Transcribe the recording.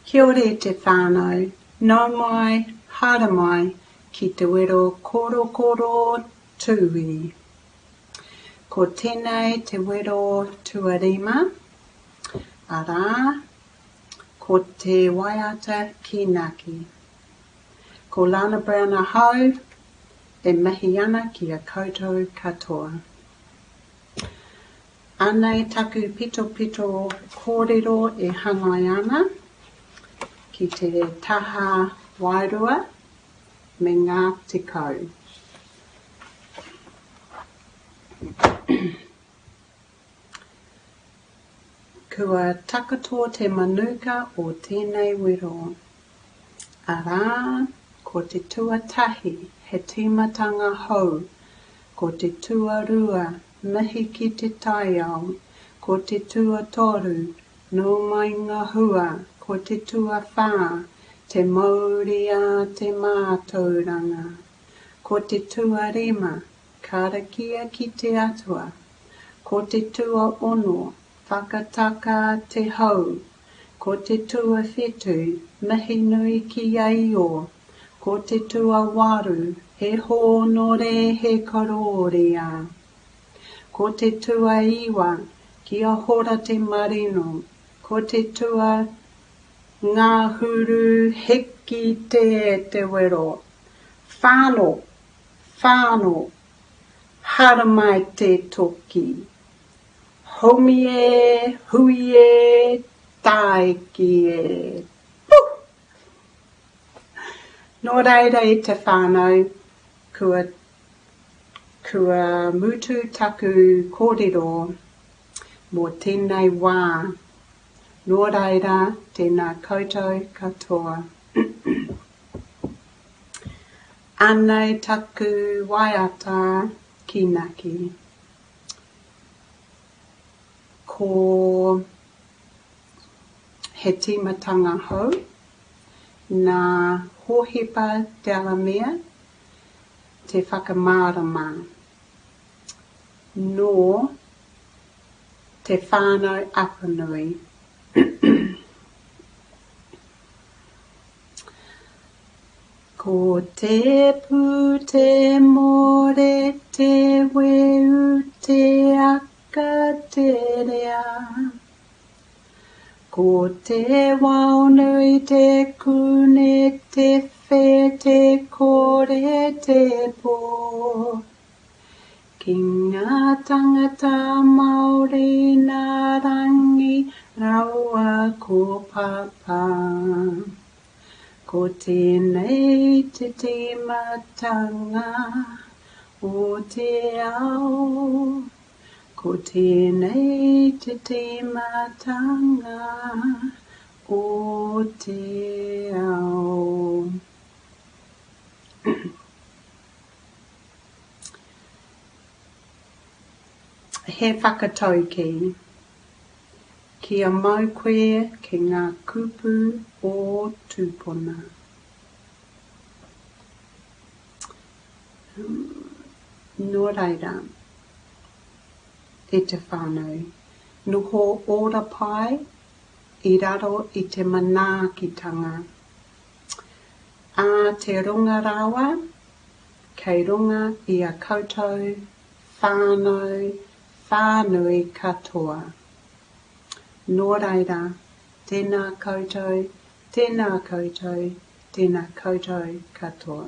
Kia ora e te whānau, nau mai, haere mai ki te wero korokoro tūī. Ko tēnei te wero tuarima, arā, ko te waiata kīnaki. Ko Lana Brown ahau e mihi ana ki a koutou katoa. Anei taku pitopito kōrero e hangai ana ki te taha wairua me ngā tekau. Kua takoto te manuka o tēnei wero. Arā, ko te tuatahi he tīmatanga hou, ko te tuarua mihi ki te taiao, ko te tuatoru nō mai ngā hua, ko te tuawhā te mouri a te mātauranga, ko te tuarima Karakia ki te Atua. Ko te tuaono, whakataka te hau. Ko te tuawhitu, mihi nui ki a Io. Ko te tuawaru, he hōnore he korōria. Ko te tuaiwa, kia hora te marino. Ko te tua ngahuru hiki te te wero. Whano! Whano, haramai te toki. Haumi e, hui e, tāiki e, puh! Nō reira e te whānau, kua, kua mutu taku kōrero mō tēnei wā. Nō reira, tēnā koutou katoa. Anei taku waiata kīnaki. Ko He Tīmatanga Hou nā Hōhepa Delamere te whakamārama nō Te Whānau Apanui. Ko te pū te more te weu te aka te rea. Ko te wao nui te kune te whe te kore te pō. Ki ngā tangata Māori nā Rangi raua ko Papa. Ko tēnei te tīmatanga o te ao. Ko tēnei te tīmatanga o te ao. He whakataukī. Kia mau koe ki ngā kupu o tūpuna. Nō reira, e te whānau, noho ora pai i raro i te manaakitanga a te runga rawa kei runga i a koutou whānau whānui katoa. Nō reira, tēnā koutou, tēnā koutou, tēnā koutou katoa.